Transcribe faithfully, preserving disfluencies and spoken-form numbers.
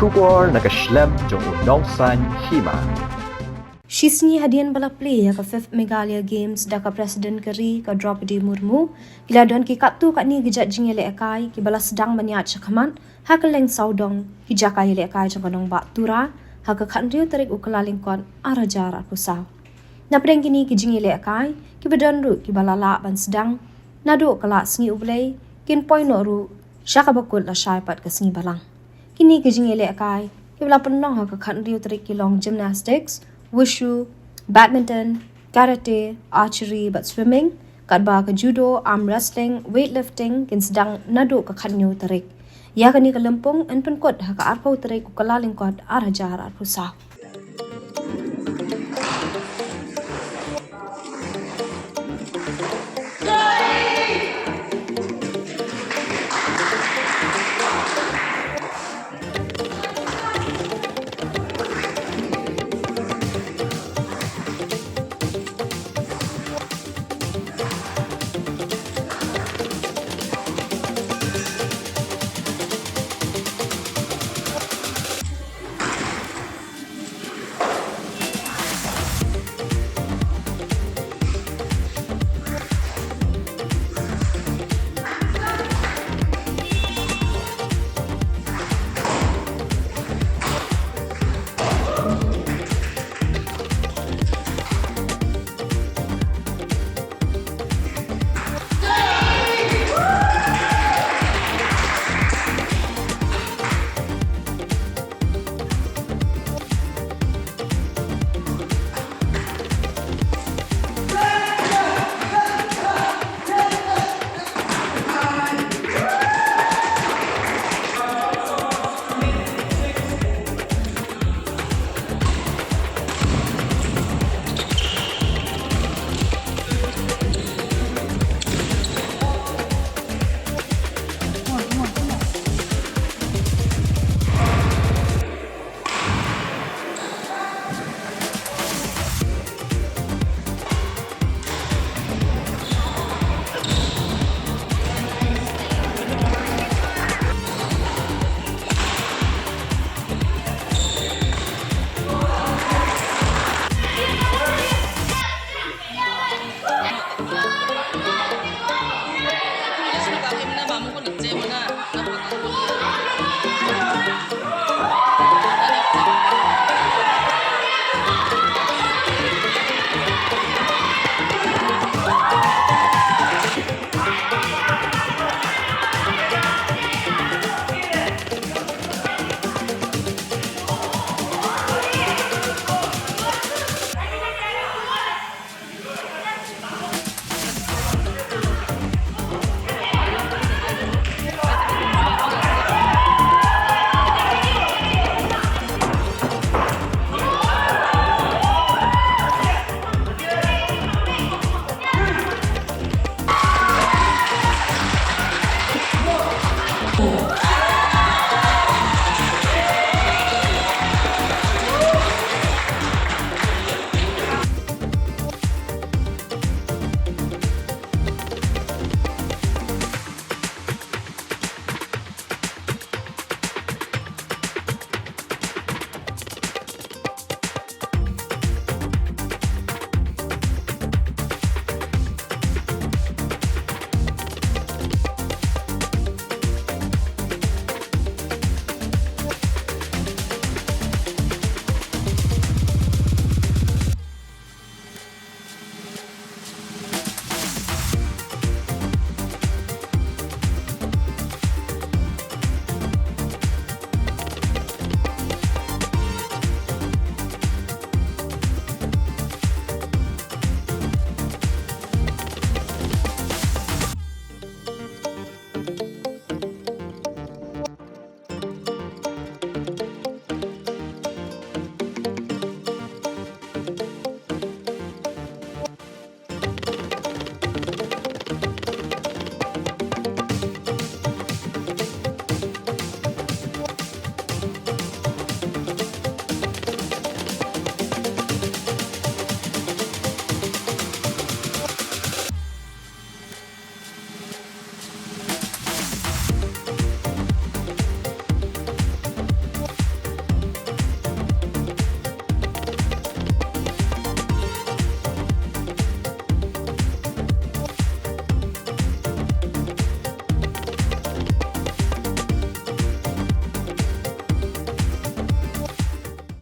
Khubor na ka shlem jong u Nongsaiñ Hima. Shisngi hadien ba la plie ïa ka fifth Meghalaya Games da ka President ka ri ka Droupadi Murmu, ki la don ki katto katne ki jait jingïalehkai kiba la sdang ban ïaid shakhmat ha kylleng sawdong ki jaka ïalehkai jong ka nongbah Tura ha ka khathynriew tarik u Kyllalyngkot arhajar arphew saw. Napdeng kine ki jingïalehkai kiba don ruh kiba la lah ban sdang naduh ka la sngi U Blei, kin poi noh ruh sha kaba kut lashai pat ka sngi Balang. Kine ki jingïalehkai kiba la pynlong ha ka khathynriew tarik ki long gymnastics, wushu, badminton, karate, archery bad swimming, katba ka judo, arm wrestling, weightlifting kin sdang naduh ka khathynñiew tarik. Ïa kane ka lympung yn pynkut ha ka arphew tarik u Kyllalyngkot arhajar arphew saw.